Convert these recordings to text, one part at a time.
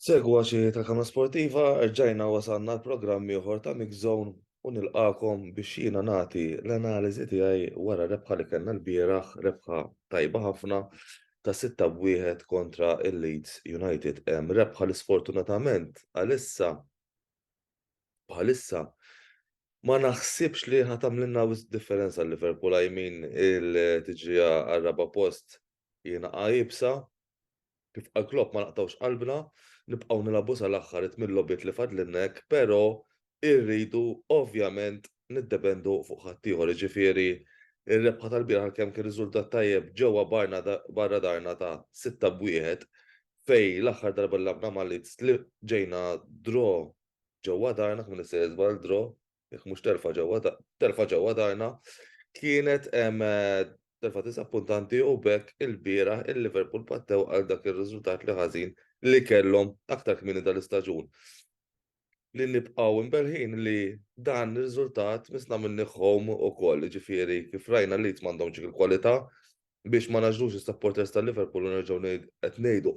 Segwaċi tal-Kamra Sportiva, rġajna wasalna l-programm ieħor ta' Mix Zone u nilqakom biex jiena nagħti l-analiżi tiegħi wara rebħa li kellna lbieraħ, rebħa tajba ħafna ta' 6-1 kontra il-Leeds United. Rebħa li sfortunatament għalissa bħalissa ma naħsibx li ħa tagħmlilna wisq differenza l-Liverpool, I mean il-tiġrija għar-raba' post jiena iebsa. Kif qal Klopp ma naqtgħux qalbna, nibqgħu nilagħbu sal-aħħar it-tmien logħbiet li fadlilna hekk però rridu ovvjament niddependu fuq ħaddieħor, jiġifieri r-rebħa tal-bieraħ għalkemm kien riżultat tajjeb ġewwa barra darna ta' 6-1 fejn l-aħħar darba li lagħbna ma' Leeds li ġejna draw ġewwa darna, jekk m'iniex sejjer żball draw, jekk mhux telfa ġewwa telfa ġewwa darna, kienet telfa diżappuntanti u b'hekk ilbieraħ il-Liverpool pattew għal dak ir-riżultat li ħażin li kellhom aktar kmieni dal-istaġun. Li nibqgħu imbelħin li dan ir-riżultat misna minnih home ukoll, jiġifieri kif rajna Leeds m'għandhomx dik il-kwalità biex ma ngħaġġlux is-supporters tal-Liverpool u nerġgħu qed ngħidu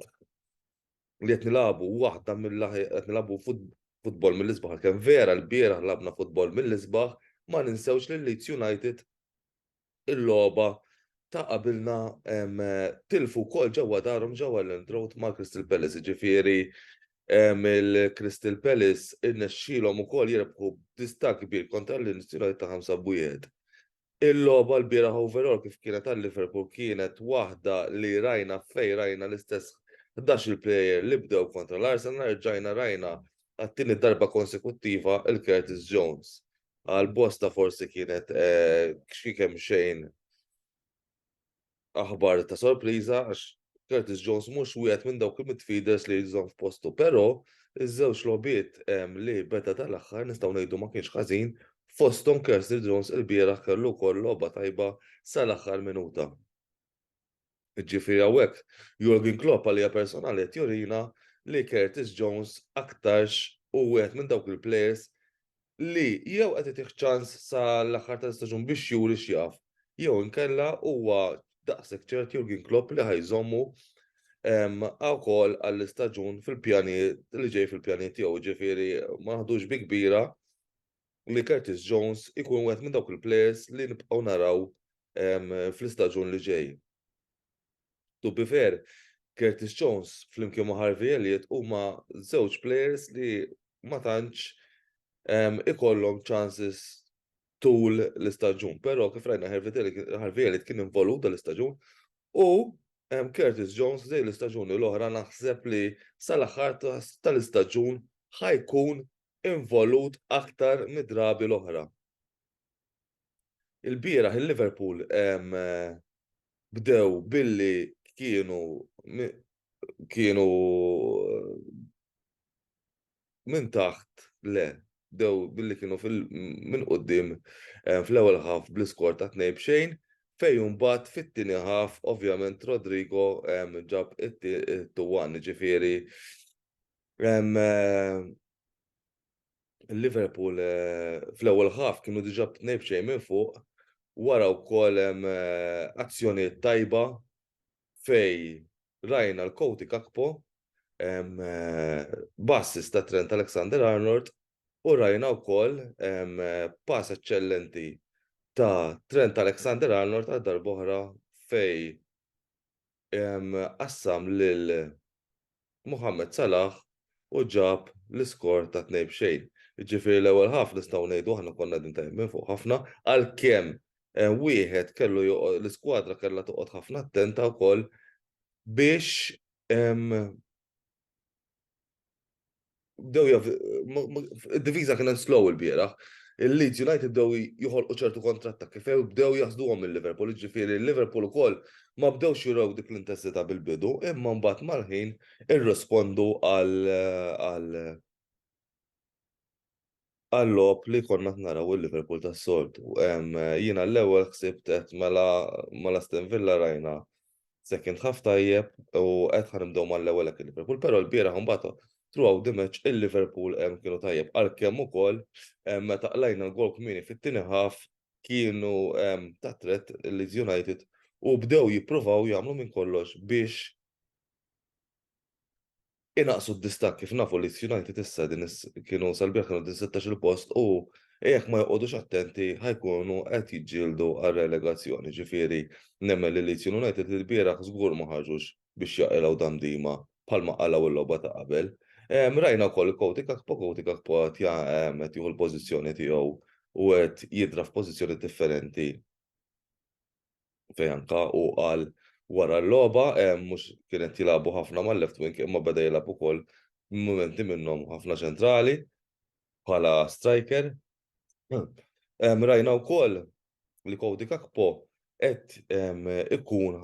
li qed nilagħbu waħda mill-aħjar qed nilagħbu futbol mill-isbaħ għalkemm vera lbieraħ lagħbna futbol mill-isbaħ, ma ninsewx li Leeds United il-logħba ta' qabilna tilfu wkoll ġewwa darhom ġewwa Elland Road ma' Crystal Palace, jiġifieri il-Crystal Palace irnexxielhom ukoll jirbħu b'distakk kbir kontra l-Leeds United ta' 5-1. Il-logħba lbieraħ overall kif kienet għal Liverpool kienet waħda li rajna fejn rajna l-istess 11-il player li bdew kontra l-Arsenal rġajna rajna għat-tieni darba konsekuttiva il Curtis Jones. Għal bosta forsi kienet xi kemm xejn aħbar ta' sorpriża għax Curtis Jones mhux wieħed minn dawk il-midfielders li jżomm f'postu, però iż-żewġ logħbiet li beda dal-aħħar nistgħu ngħidu ma kienx ħażin, fosthom Curtis Jones ilbieraħ kellu wkoll logħba tajba sal-aħħar minuta. Jiġifieri hawnhekk Jurgen Klopp għalija personali qed jurina li Curtis Jones aktarx hu wieħed minn dawk il-players li jew qed itih ċans sal-aħħar tal-istaġun biex juri x'jaf, jew inkella huwa daqshekk ċert Jurgen Klopp li ħa jżommu wkoll għall-istaġun fil-pjanijiet li ġej fil-pjanijiet tiegħu, jiġifieri ma naħdux bi kbira li Curtis Jones ikun wieħed minn dawk il-players li nibqgħu naraw fl-istaġun li ġej. To be fair, Curtis Jones flimkien ma' Harvey Elliott huma żewġ players li ma tantx ikollhom chances tul l-istaġun. Però kif rajna Harvey Elliott kien involut dal-istaġun u Curtis Jones dej l-istaġuni l-oħra naħseb li sal-aħħar tal-istaġun ħa jkun involut aktar mid-drabi l-oħra. Ilbieraħ il-Liverpool bdew billi kienu kienu minn taħt le bdew billi kienu minn quddiem fl-ewwel half bl-iskor ta' 2-0 fejn imbagħad fit-tieni half ovvjament Rodrigo ġab it-2-1 jiġifieri Liverpool fl-ewwel half kienu diġà 2-0 minn fuq wara wkoll azzjonijiet tajba fejn rajna l-Cody Gakpo b'assist ta' Trent Alexander-Arnold u rajna wkoll pass eċċellenti ta' Trent Alexander-Arnold għal darb'oħra fejn qassam lil Mohamed Salah u ġab l-iskor ta' 2-0. Jiġifieri l-ewwel half nistgħu ngħidu aħna konna qegħdin tajjeb minn fuq ħafna għalkemm wieħed kellu l-iskwadra kellha toqgħod ħafna attenta wkoll biex bdew jaf, id-difiża kienet slow il-bieraħ. Il-Leeds United bdew joħolqu ċertu kontrattakki fejn bdew jaħsduhom il-Liverpool, jiġifieri l-Liverpool ukoll ma bdewx jurew dik l-intensità bil-bidu, imma mbagħad mal-ħin irrispondu għal għal-logħob li konna qed naraw il-Liverpool tas-soltu. Jiena l-ewwel ħsibt qed mela mal-Aston Villa rajna second half tajjeb u qed ħa nibdew mal-ewwel hekk il-Liverpool, però l-bieraħ imbagħad throughout the match il-Liverpool kienu tajjeb għalkemm ukoll meta qlajna l-gol kmieni fit-tieni half kienu ta' threat il-Leeds United u bdew jippruvaw jagħmlu minn kollox biex. Inaqqsu d-distakk kif nafu Leeds United issa din kienu sal-bieraħ kienu din 16 il-post u jekk ma joqogħdux attenti ħa jkunu qed jiġġieldu għar-relegazzjoni. Ġifieri nemmen li Leeds United ilbieraħ żgur ma ħarġux biex jaqilgħu damdima bħalma qalgħu l-logħba ta' qabel. Rajna wkoll Cody Gakpo, Cody Gakpo qed jieħu l-pożizzjoni tiegħu u qed jidra f'pożizzjoni differenti fejn anka hu qal wara l-logħba mhux kien qed jilagħbu ħafna mal-left wing imma beda jilgħab ukoll mumenti minnhom ħafna ċentrali bħala striker. Rajna wkoll li Cody Gakpo qed ikun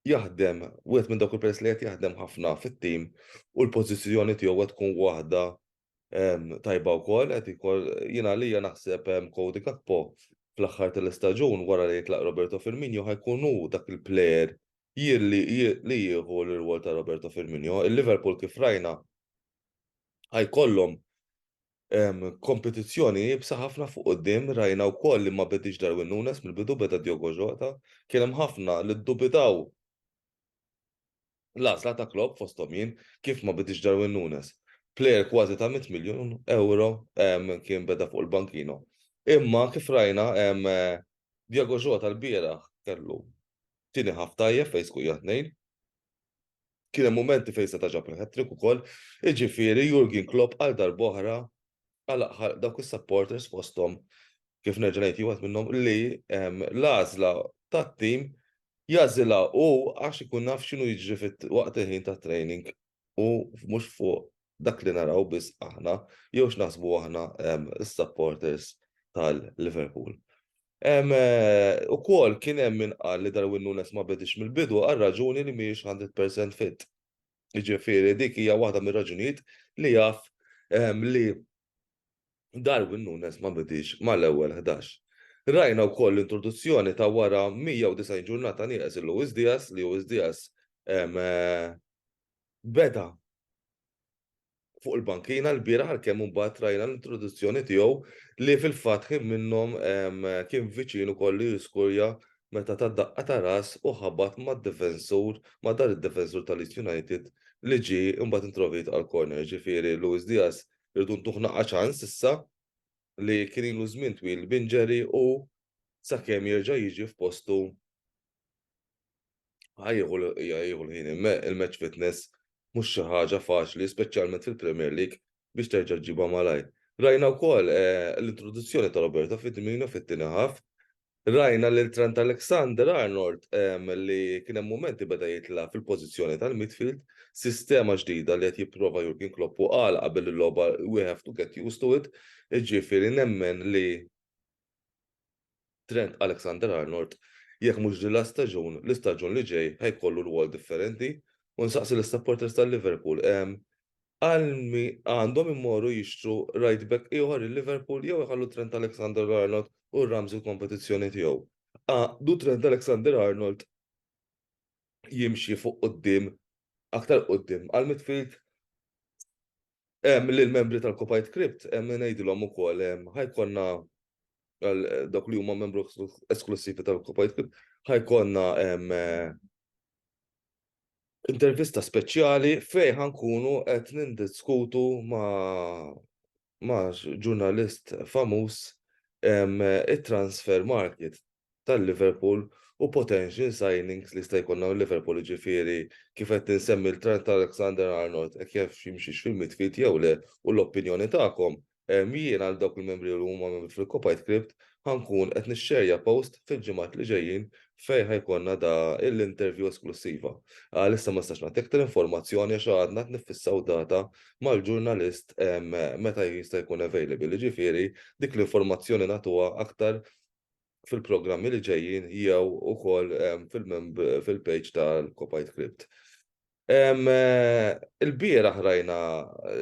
jaħdem wieħed minn dawk il-players li qed jaħdem ħafna fit-tim u l-pożizzjoni tiegħu qed tkun waħda tajba wkoll qed ikoll jien għalija naħseb Cody Gakpo fl-aħħar tal-istaġun wara li jitlaq Roberto Firmino ħa jkun hu dak il-plejer li jieħu l-irwol ta' Roberto Firmino. Il-Liverpool kif rajna ħa jkollhom kompetizzjoni iebsa ħafna fuq quddiem rajna wkoll li ma bediex Darwin Núñez mill-bidu beda Diogo Jota. Kien hemm ħafna li ddubitaw L-għażla ta' Klopp fosthom jien kif ma bidix Darwin Núñez. Plejer kważi ta' 100 miljun ewro kien beda fuq il-bankino. Imma kif rajna Diogo Jota lbieraħ kellu tieni half tajjeb fejn skurja tnejn. Kien hemm mumenti fejn seta' ġab il-hat-trick ukoll. Jiġifieri Jurgen Klopp għal darb'oħra għalaq ħalq dawk is-supporters fosthom kif nerġa' ngħid jien wieħed minnhom li l-għażla tat-tim jagħżilha hu għax ikun jaf x'inhu jiġri waqt il-ħin tat-training u mhux fuq dak li naraw biss aħna jew x'naħsbu aħna s-supporters tal-Liverpool. Ukoll kien hemm min qal li Darwin Núñez ma bediex mill-bidu għal raġuni li mhijiex 100% fit. Jiġifieri dik hija waħda mir-raġunijiet li jaf li Darwin Núñez ma bediex mal-ewwel 11. Rajna wkoll l-introduzzjoni ta' wara 190 ġurnata nieqes il Luis Diaz li Luis Diaz beda fuq il-bankina lbieraħ għalkemm imbagħad rajna l-introduzzjoni tiegħu li fil-fatt ħin minnhom kien viċin ukoll li jiskurja meta ta daqqa ta' ras u ħabat mad-difensur ma' dar id-difensur ta' Leeds United li ġie imbagħad introvit għal corner. Ġifieri Luis Diaz irridu ntuh naqa' ċans issa li kien ilu żmien twil b'injury u sakemm jerġa' jiġi f'postu ħa jieħu l-ħin. Il-match fitness mhux xi ħaġa faċli, speċjalment fil-Premier League biex terġa' ġġibha malajr. Rajna wkoll l-introduzzjoni ta' Roberto Firmino fit-tieni half. Rajna lil Trent Alexander-Arnold li kien hemm mumenti beda jitla' fil-pożizzjoni tal-midfield, sistema ġdida li qed jipprova Jurgen Klopp u qal qabel il-logħba we have to get used to it, jiġifieri nemmen li Trent Alexander-Arnold jekk mhux din l-istaġun, l-istaġun li ġej ħa jkollu rwol differenti u nsaqsi lis-supporters tal-Liverpool għal mi għandhom immorru jixtru right back ieħor il-Liverpool jew iħallu Trent Alexander-Arnold u Ramsey l-kompetizzjoni tiegħu. Għandu Trent Alexander-Arnold jimxi fuq quddiem aktar quddiem għal midfield lil membri tal-Kopite Crypt ngħidilhom ukoll ħa jkollna dawk li huma membru esklussivi tal-Kopite Crypt ħa jkollna intervista speċjali fejn ħa nkunu qed nindiskutu ma' ma' ġurnalist famuż it-transfer market tal-Liverpool u potential signings li jista' jkollna Liverpool jiġifieri kif qed insemmi l-Trent Alexander-Arnold hekk jaf jimxix fil-midfield jew le u l-opinjoni tagħkom. Jien għal dawk il-membri li huma membri fil-Kopite Crypt ħa nkun qed nixxerja post fil-ġimgħat li ġejjin fejn ħa jkollna da l-interview esklussiva. Għalissa ma nistax nagħti aktar informazzjoni għax għadna qed niffissaw data mal-ġurnalist meta jista' jkun available. Jiġifieri dik l-informazzjoni nagħtuha aktar fil-programmi li ġejjin jew ukoll fil-page tal-Kopite Crypt. Il-bieraħ rajna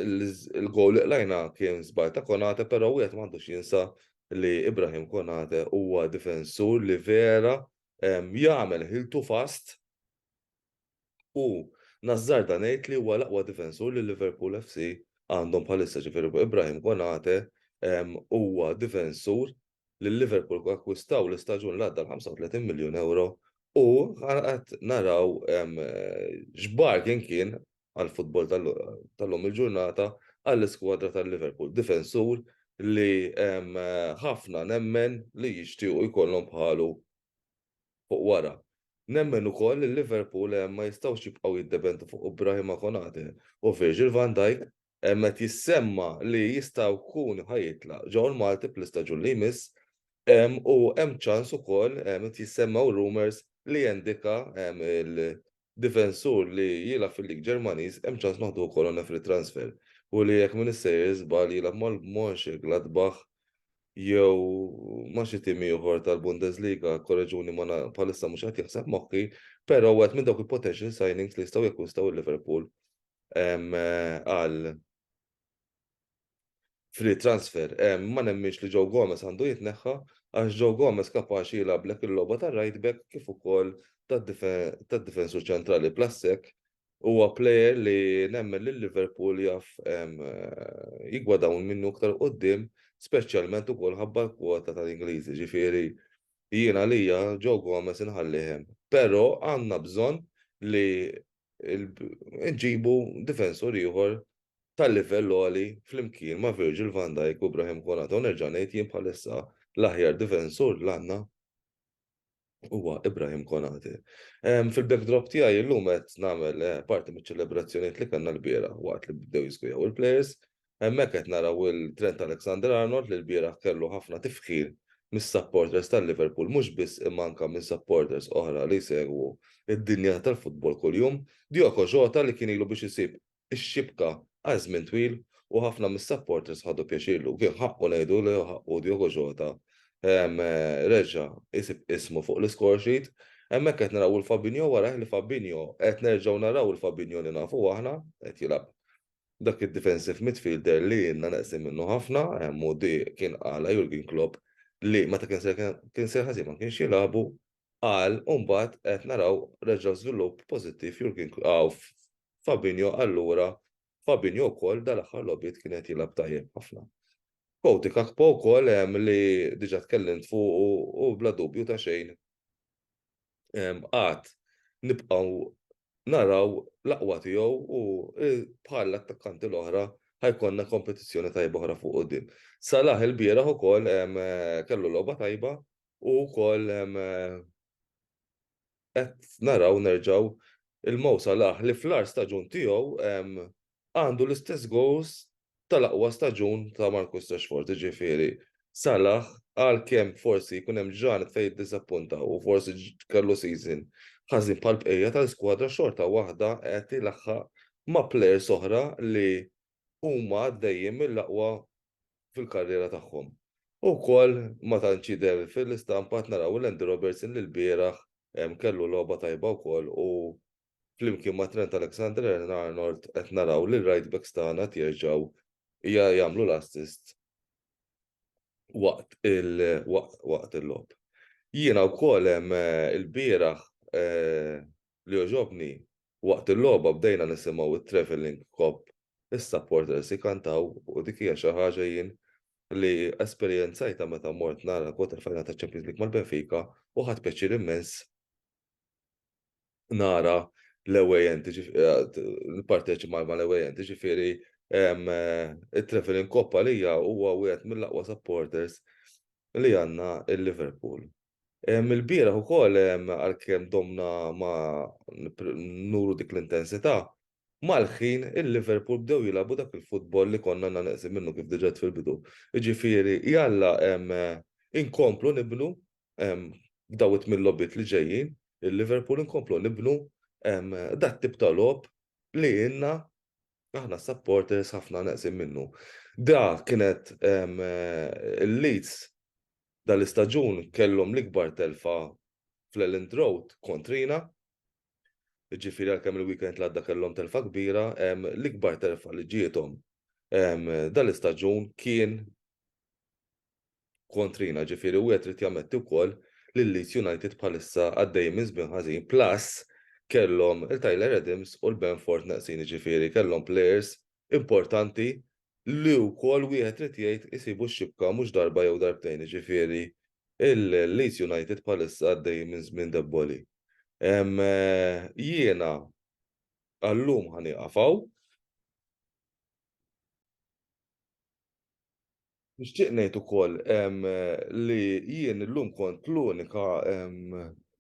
il-goal li qlajna kien żball ta' Konate, però wieħed m'għandux jinsa li Ibrahim Konate huwa difensur li vera jagħmel ħiltu fast u nażżarda ngħid li huwa l-aqwa difensur li Liverpool FC għandhom bħalissa ġifieri Ibrahim Konate huwa difensur li Liverpool akkwistaw l-istaġun li għadda l-35 miljun euro u qed naraw x'bargain kien. għall-futbol tal-lum il-ġurnata għall-iskwadra tal-Liverpool. Difensur li ħafna nemmen li jixtiequ jkollhom bħalu fuq wara. Nemmen ukoll li Liverpool ma jistgħux jibqgħu jiddependu fuq Ibrahima Konate u Virgil van Dijk. Hemm qed jissemma li jista' jkun ħa jitlaq Joel Matip l-istaġun li jmiss u hemm ċans ukoll qed jissemmew rumours li Ndicka il-difensur li jilgħab fil-League Ġermaniż hemm ċans noħduh ukoll on a free transfer u li jekk m'iniex sejjer żball jilgħab mal-Mönchengladbach jew ma' xi tim ieħor tal-Bundesliga, korreġuni ma bħalissa mhux qed jaħseb moħħi, però wieħed minn dawk il-potential signings li jistgħu jakkwistaw il-Liverpool għal free transfer. Ma nemminx li Joe Gomez għandu jitneħħa għax Joe Gomez kapaċi jilgħablek il-logħba tar-right back kif ukoll tad-difensur ċentrali plus hekk huwa player li nemmen li Liverpool jaf jiggwadawn minnu aktar quddiem, speċjalment ukoll ħabba l-kwota tal-Ingliżi. Ġifieri jiena għalija Joe Gomez inħallih hemm. Però għandna bżonn li nġibu difensur ieħor tal-livell għoli flimkien ma' Virgil van Dijk u Ibrahim Konate. U nerġa' ngħid jien bħalissa l-aħjar difensur l għandna huwa Ibrahim Konate. Fil-backdrop tiegħi llum qed nagħmel parti miċ-ċelebrazzjonijiet li kellna lbieraħ waqt li bdew jiżgujaw il-players. Hemmhekk qed naraw il-Trent Alexander-Arnold li lbieraħ kellu ħafna tifħir mis-supporters tal-Liverpool mhux biss imma anke minn supporters oħra li jsegwu d-dinja tal-futbol kuljum. Diogo Jota li kien ilu biex isib ix-xibka għal żmien twil u ħafna mis-supporters ħadu pjaċir lu. Kien ħaqqu ngħidu li ħaqqu Diogo Jota reġa' isib ismu fuq l-iscore sheet. Hemmhekk qed naraw il-Fabinho warajh li Fabinho qed nerġgħu naraw il-Fabinho li nafu aħna qed jilgħab dak id-defensive midfielder li ilna neqsin minnu ħafna u di kien qalha Jurgen Klopp li meta kien ser kien ser ħażin ma kienx jilagħbu qal u mbagħad qed naraw reġgħu żvilupp pożittiv Jurgen Fabinho allura Fabinho wkoll dal-aħħar logħbiet kien qed jilgħab tajjeb ħafna. Cody Gakpo wkoll li diġà tkellimt fuqu u bla dubju ta' xejn għad nibqgħu naraw l-aqwa tiegħu u bħal l-attakkanti l-oħra ħa jkollna kompetizzjoni tajba oħra fuq quddiem. Salah ilbieraħ ukoll kellu logħba tajba u wkoll qed naraw nerġgħu il-Mo Salah li fl-agħar staġun tiegħu għandu l-istess goals tal-aqwa staġun ta' Marcus Rashford, jiġifieri Salah għalkemm forsi jkun hemm ġranet fejn jiddiżappunta u forsi kellu season ħażin bħall-bqija tal-iskwadra xorta waħda qed ilaħħaq ma' players oħra li huma għaddejjin mill-aqwa fil-karriera tagħhom. U wkoll ma tantx jidher fil-istampa qed naraw 'l Andy Robertson li lbieraħ kellu logħba tajba wkoll u flimkien ma' Trent Alexander-Arnold qed naraw li l-right backs tagħna qed jerġgħu jagħmlu l-assist waqt waqt il-logħob. Jiena wkoll ilbieraħ li għoġobni waqt il-logħba bdejna nisimgħu it-Travelling Kop is-supporters ikantaw u dik hija xi ħaġa jien li esperjenzajtha meta mort nara quarter final taċ-Champions League mal-Benfica u ħadt pjaċir immens nara l-away end, nipparteċipa mal-away end, jiġifieri it-Travelling Kop għalija huwa wieħed mill-aqwa supporters li għandna il-Liverpool. Il-bieraħ ukoll għalkemm domna ma nuru dik l-intensità, mal-ħin il-Liverpool bdew jilagħbu dak il-futbol li konna għandna neqsin minnu kif diġà għedt fil-bidu. Jiġifieri jalla inkomplu nibnu f'daw it-tmien logħbiet li ġejjin, il-Liverpool inkomplu nibnu dat-tip ta' logħob li ilna aħna s-supporters ħafna neqsin minnu. Da kienet il-Leeds dal-istaġun kellhom l-ikbar telfa fl-Elland Road kontrina. Jiġifieri għalkemm il-weekend li għadda kellhom telfa kbira, l-ikbar telfa li ġiethom dal-istaġun kien kontrina, ġifieri wieħed irid jammetti wkoll li l-Leeds United bħalissa għaddejjin minn żmien ħażin plus kellhom il-Tyler Adams u l-Bamford neqsin jiġifieri kellhom players importanti li wkoll wieħed irid jgħid isibu x-xibka mhux darba jew darbtejn jiġifieri il-Leeds United bħalissa għaddejjin minn żmien debboli. Jiena. Għallum ħa nieqaf hawn. Nixtieq ngħid ukoll li jien illum kont l-unika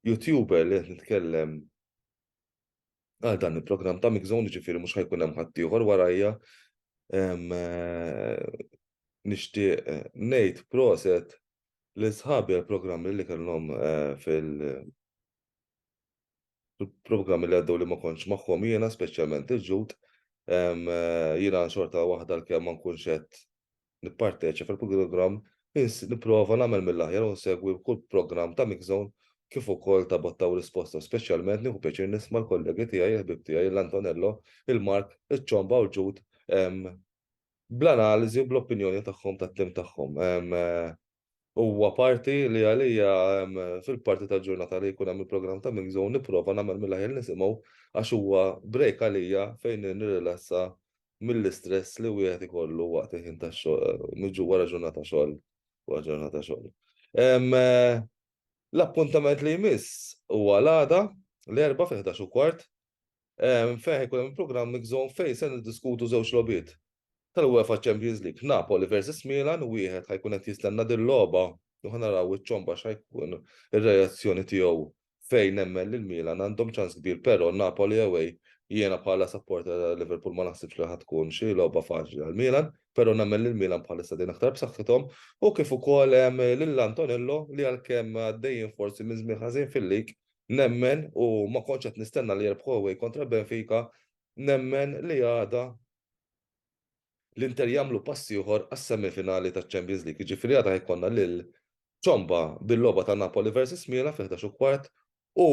YouTuber li qed nitkellem għal dan il-programm ta' Mixzone, jiġifieri mhux ħa jkun hemm ħaddieħor warajja. Nixtieq ngħid proset lil sħabi għall-programmi li kellhom fil- programmi li għaddew li ma kontx magħhom jiena, speċjalment il-Ġud. Jiena xorta waħda għalkemm ma nkunx qed nipparteċipa fil-programm, nipprova nagħmel mill-aħjar u nsegwi kull programm ta' Mixzone kif ukoll ta' Botta u Risposta. Speċjalment nieħu pjaċir nisma' l-kollegi tiegħi, il-ħbieb tiegħi, l-Antonello, il-Mark, iċ-Ċomba u l-Ġud bl-analiżi u bl-opinjoni tagħhom tat-tim tagħhom. Huwa parti li għalija fil-parti tal-ġurnata li jkun hemm il-programm ta' Mixzone nipprova nagħmel mill-aħjar nisimgħu għax huwa break għalija fejn nirrilassa mill-istress li wieħed ikollu waqt il-ħin tax-xogħol wara ġurnata xogħol wara ġurnata xogħol. L-appuntament li jmiss huwa l-għada l-Erbgħa fil-11 u kwart fejn ħa jkun hemm il-programm Mixzone fejn se niddiskutu żewġ logħbiet tal-UEFA Champions League, Napoli versus Milan, wieħed ħa jkun qed jistenna din logħba u ħa naraw iċ-ċomba x'ħa jkun ir-reazzjoni tiegħu fejn nemmen li l-Milan għandhom ċans kbir però Napoli away jiena bħala supporter ta' Liverpool ma naħsibx li ħa tkun xi logħba faċli għal Milan, però nemmen li l-Milan bħalissa din aktar b'saħħithom u kif ukoll lil Antonello li għalkemm għaddejjin forsi minn żmien ħażin fil-lig Nemmen, u ma kontx qed nistenna li jerbħu away kontra Benfica, nemmen li għada l-Inter jagħmlu pass ieħor għas-semifinali taċ-Champions League. Jiġifieri għada ħa jkollna lil Ċomba bil-logħba ta' Napoli versus Milan fil-11 u kwart u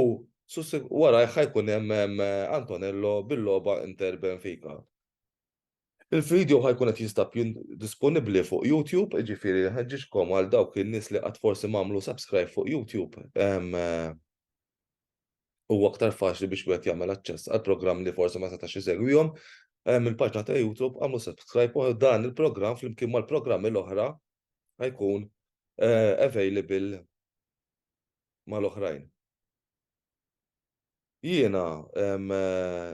warajh ħa jkun hemm Antonello bil-logħba Inter Benfica. Il-video ħa jkun qed jinstab disponibbli fuq YouTube, jiġifieri nħeġġiġkom għal dawk in-nies li qatt forsi m'għamlu subscribe fuq YouTube. Huwa aktar faċli biex wieħed jagħmel aċċess għal programm li forsi ma setax isegwihom. Il-paġna ta' YouTube għamlu subscribe u dan il-programm flimkien mal-programmi l-oħra ħa jkun eh, available mal-oħrajn. Jiena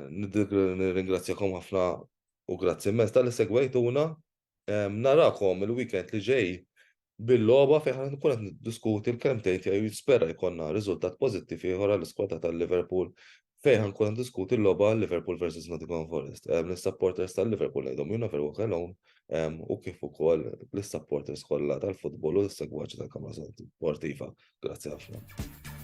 nirringrazzjakom ħafna u grazzi immens talli segwejtuna. Narakom il-weekend li ġej bil-logħba fejn ħa nkun qed niddiskuti l-kelmtejn tiegħi u jispera jkollna riżultat pożittiv ieħor għall-iskwadra tal-Liverpool fejn ħa nkun qed niddiskuti l-logħba Liverpool versus Nottingham Forest. Lis-supporters tal-Liverpool ngħidhom you never walk alone u kif ukoll lis-supporters kollha tal-futbol u s-segwaċi tal-Kamra Sportiva. Grazzi ħafna.